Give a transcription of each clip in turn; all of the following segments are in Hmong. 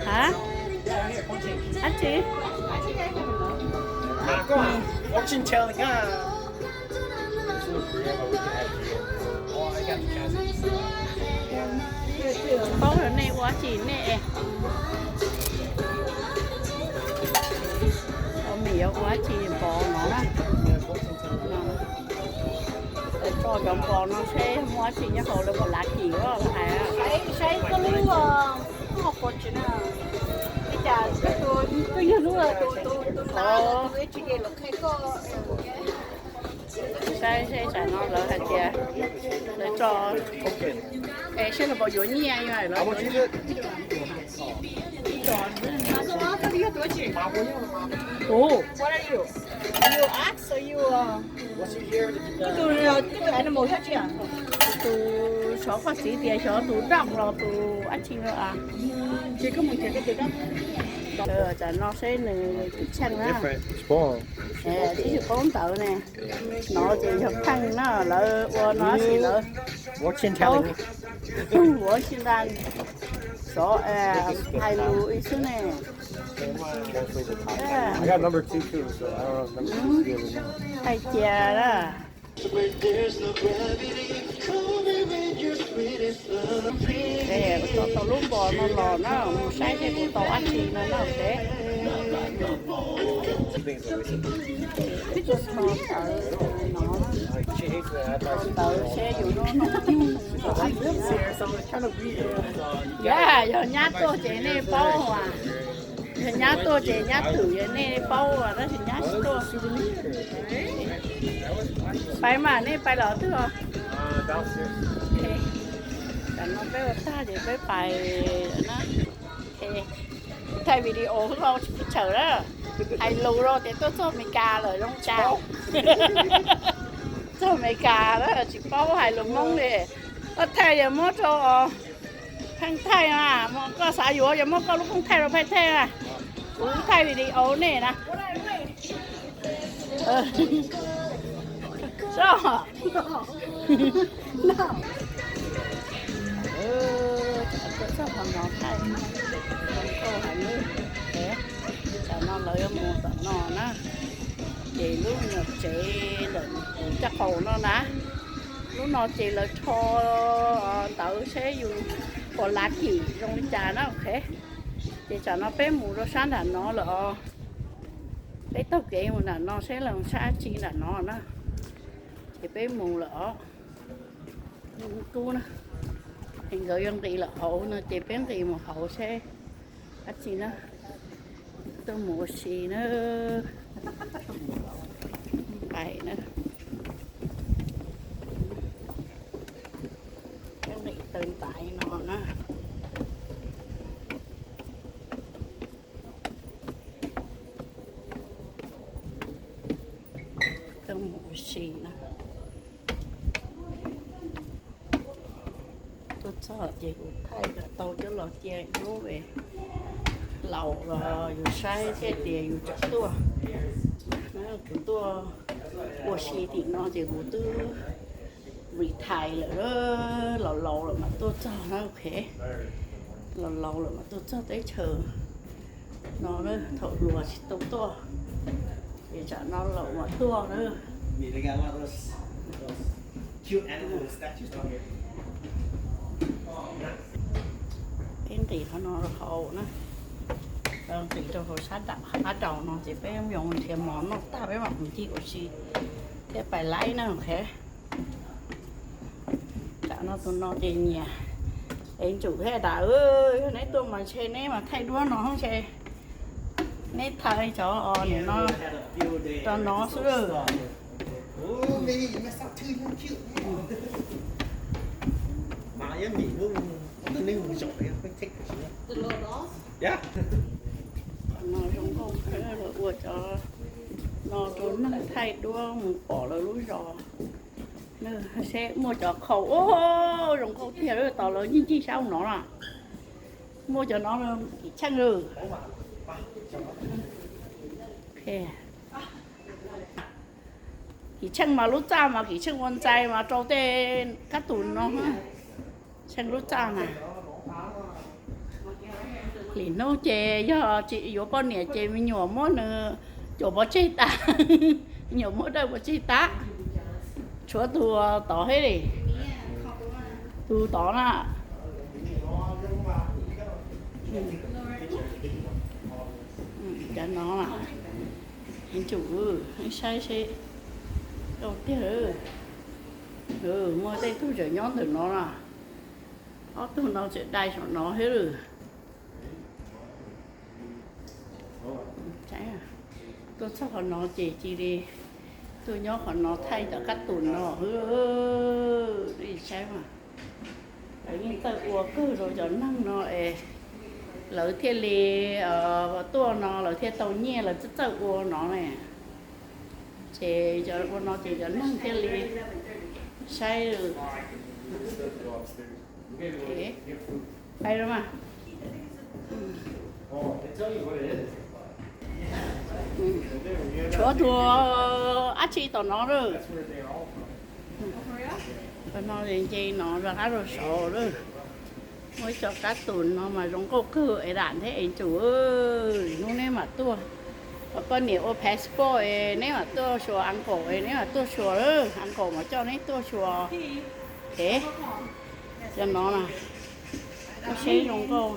Hả? Dab tsi? Fortune telling, ah. Paub nej ua dab tsi nej. Ua mis yuav ua dab tsi pos no na. Tso cov pos no seb muaj dab tsi nyob hauv lawv pos lav kim los hais. Saib koj lub, koj fortune na. Li cas koj tus, koj yog lub tus, tus, tus lav, tus tsis de los qhia koj. Saib seb tsam no lawv hais tias lawv tso, es seb lawv puas yuav nyiaj. Tus, tus animal thiab tsi? Tus xyov koj txiv tias xyov tus dog los tus dab tsi no. Tsam no seb nws tsis tsheej na. Tib tsis paub ntawv ne. No ces yog pheej na, lawv ua no sis lawv ua tsis ntag, xyov hais lus ib xwb ne. Hais cia na. Tau lub npos no los na, mus saib seb puas tau dab tsi no na. Ntawd seb yus lub no. Yog nyab tuaj ces nej paub as. Yog nyab tuaj ces nyab twm, yog nej paub tab sis nyab tsis tuaj. Pais mas nej pais los twg os? Tam no peb ua tag ces peb pais na. Thaij video hwj hauj tsis pub tsawm na. Hais lus rau ces tuaj txog Amelikas lawm zoo cas. Txog Amelikas na tsis paub hais lus Hmoob li. Koj thaij yog muab rau Pheej thaij mas, koj xav yuav yog muab koj lub koob thaij rau Pheej thaij mas. Kuv thaij video nej na. Tam no lawv yuav mus tom no na, ces lub nyuam tsev ntawm kuv caj qaum no na. Lub no ces lawv rho ntawv seb yus puas lav kim zoo li cas na. Ces tsam no peb mus rau sab nram no lawm os. Peb taug kev mus nram no seb lawv sab dab tsi nram no na. Ces peb mus lawm os. Kub na, es nkawd yuav nqis lawm hauv no ces peb nqis mus hauv seb dab tsi na. Tuaj mus ua si na. Pais na. Peb nqis taw ntaiv no na. Tuaj mus ua si na. Tuaj txog ces kuv thaij kom tau coj los cia hnub laus los yus saib thiaj tias yus tseem tuaj. Kuv tuaj ua si tim no ces kuv twb retire lawm, laus laus lawm mas tuaj txog na, ok. Laus laus lawm mas tuaj txog teb chaws no, thaum hluas tsis tau tuaj, ces tsam no laus mas tuaj na. Peb nqis qhov no rau hauv na, nqis rau hauv sab nram qab rau no ces peb yuav nrhiav mov noj tag peb mam mus ncig ua si thiab pais laib na, ok. Tam no tus no ces nyiam ev ntsum thiab tas, yog neb tuaj mas ntshe neb mas thaij duab no ntshe neb thaij cov nim no rau no xwb. No zoo nkauj, lawv ua cov no rau neeg thaij duab mus pom lawv lub zos. Seb muaj cov qhaus, zoo nkauj tiag, tos lawv ncig ncig sab no na. Muaj cov no kim tsheej lawm. Kim tsheej mas lub txaj mas kim tsheej ua ntxais mas rau tej kab tus no. Tsheej lub txaj na. Lwm hnub ces yog tsis yuav poj niam ces me nyuam muab nws cuam pov tseg tas, me nyuam muab dawj pov tseg tas. Tshuav tus tod thiab li, tus tod na. Cov no, tsum saib seb, tiag, muaj tej tug tseem nyob ntawm no na. Ob tug no tseem dai saum no thiab lawm. Tuaj txog qhov no ces cia li tuaj nyob qhov no thaij cov kab tus no. Saib mas, lawv yeej txawj ua kawg rau cov neeg no es lawv thiaj li tuaj no lawv thiaj tau nyiaj, lawv txawj txawj ua no ne. Ces cov ua no ces cov neeg thiaj li saib. Tshuav tus dab tsi tom no lawm. Tom no nce no rov qab rau saud lawm. Muaj ib co kab tus no mas zoo nkauj kawg es dam thiab es ntsum. Hnub neb mam tuaj, poj niam ua passport es neb mam tuaj xyuas uncle es neb mam tuaj xyuas lawm, uncle mam coj neb tuaj xyuas. Ev, cov no na, seb zoo nkauj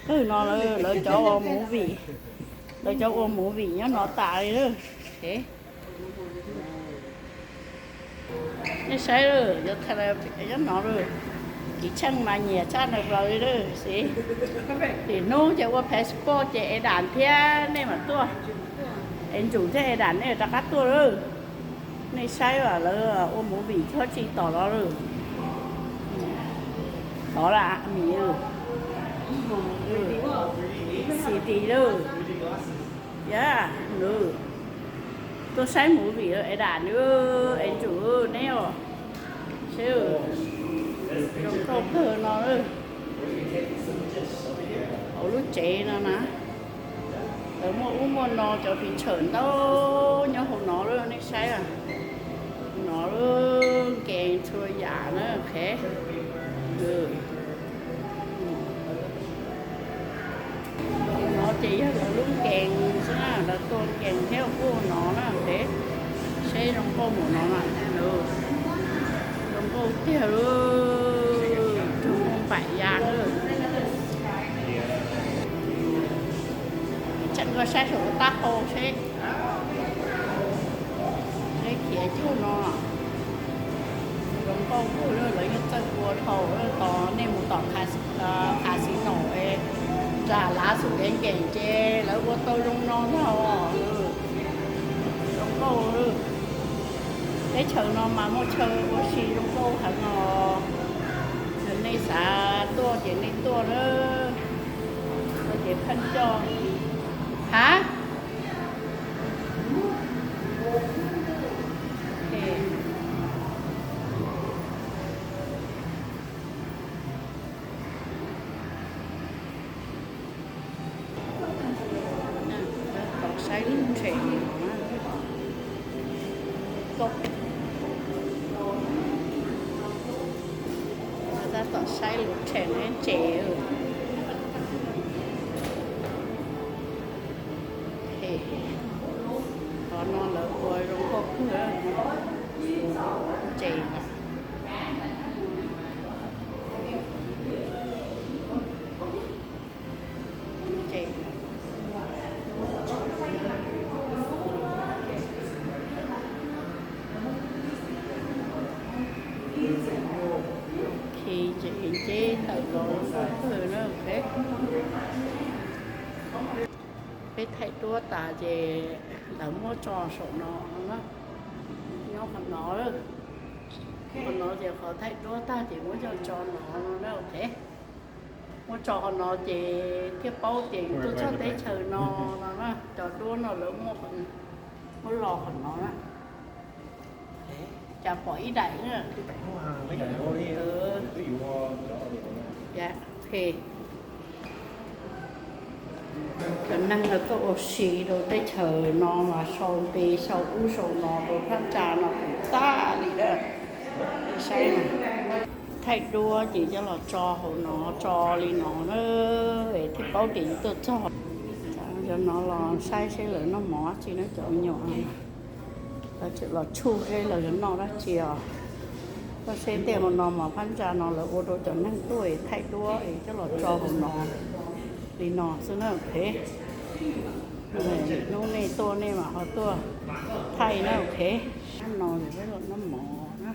kawg no, lawv cov ua movie, lawv cov ua movie nyob no tas li lawm. Nej saib lawm, cov thaum nyob no lawm, Kiv Tsheej mas nyiam tshaj nws plaws li lawm. Lwm hnub ces ua passport ces es dam thiab nej mam tuaj, es ntsum thiab es dam nej rov qab tuaj lawm. Nej saib lawv ua movie txhob tsis tom los lawm. Tod lam mis, city lawm. Yam, tuaj saib movie es dam nws es ntsum neb os. Seb, zoo nkauj kawg no. Hauv lub tsev no na, lawv muaj ub muaj no, cov picture ntau nyob hauv no lawm, nej saib. No lub nkees txhua yam na, qhev. No ces yog lawv lub nkees xwb na, lawv tua nkees thiab kuj no na, qhev. Seb zoo nkauj mus no na, zoo nkauj tiag lawm, raug muaj npaim ya lawm. Tseem koj saib saum lub taub hau seb, seb khiav cuag no. Zoo nkauj kawg, lawv yeej txawj ua dhau. Tos nej mus tom casino, zam lav xum kev nkees ces lawv ua tau zoo no ntag. Zoo nkauj. Teb chaws no mas muaj chaw ua si zoo nkauj heev os. Nej xav tuaj ces nej tuaj na. Tuaj ces pheej coj. Hav. Tab tom saib lub tsev no na. Tab tom saib lub tsev no, tsev. Qhov no lawv ua zoo nkauj kawg, tsev. Khi ces nceb tawm los zoo nkauj kawg na. Peb thaij duab tas ces lawv muab tso saum no na. Nyob qhov no, qhov no ces qhov thaij duab tag ces muab coj tso no no na, ok. Muab tso qhov no ces thiaj paub tias yus tuaj txog teb chaws no no na. Cov duab no lawv muab, muab los qhov no na. Cas pom ib daim na. Cov neeg lawv tuaj ua si rau teb chaws no mas sau npe sau ub sau no rau thaj tsam no kuj tag li lawm. Saib, Thaij duab ces coj los tso hauv no, tso li no na, es thiaj paub tias yus tuaj txog. Cov no los saib seb lawv noj mov dab tsi na cov me nyuam. Lawv tseem los tshuj seb lawv yuav noj dab tsi os. Koj saib tej hauv no mov phab ntsa no lawv ua rau cov neeg tuaj es thaij duab es coj los tso hauv no li no xwb na, ok. Hnub nej tuaj nej mam ho tuaj thaij na, ok. Sab no peb los noj mov na.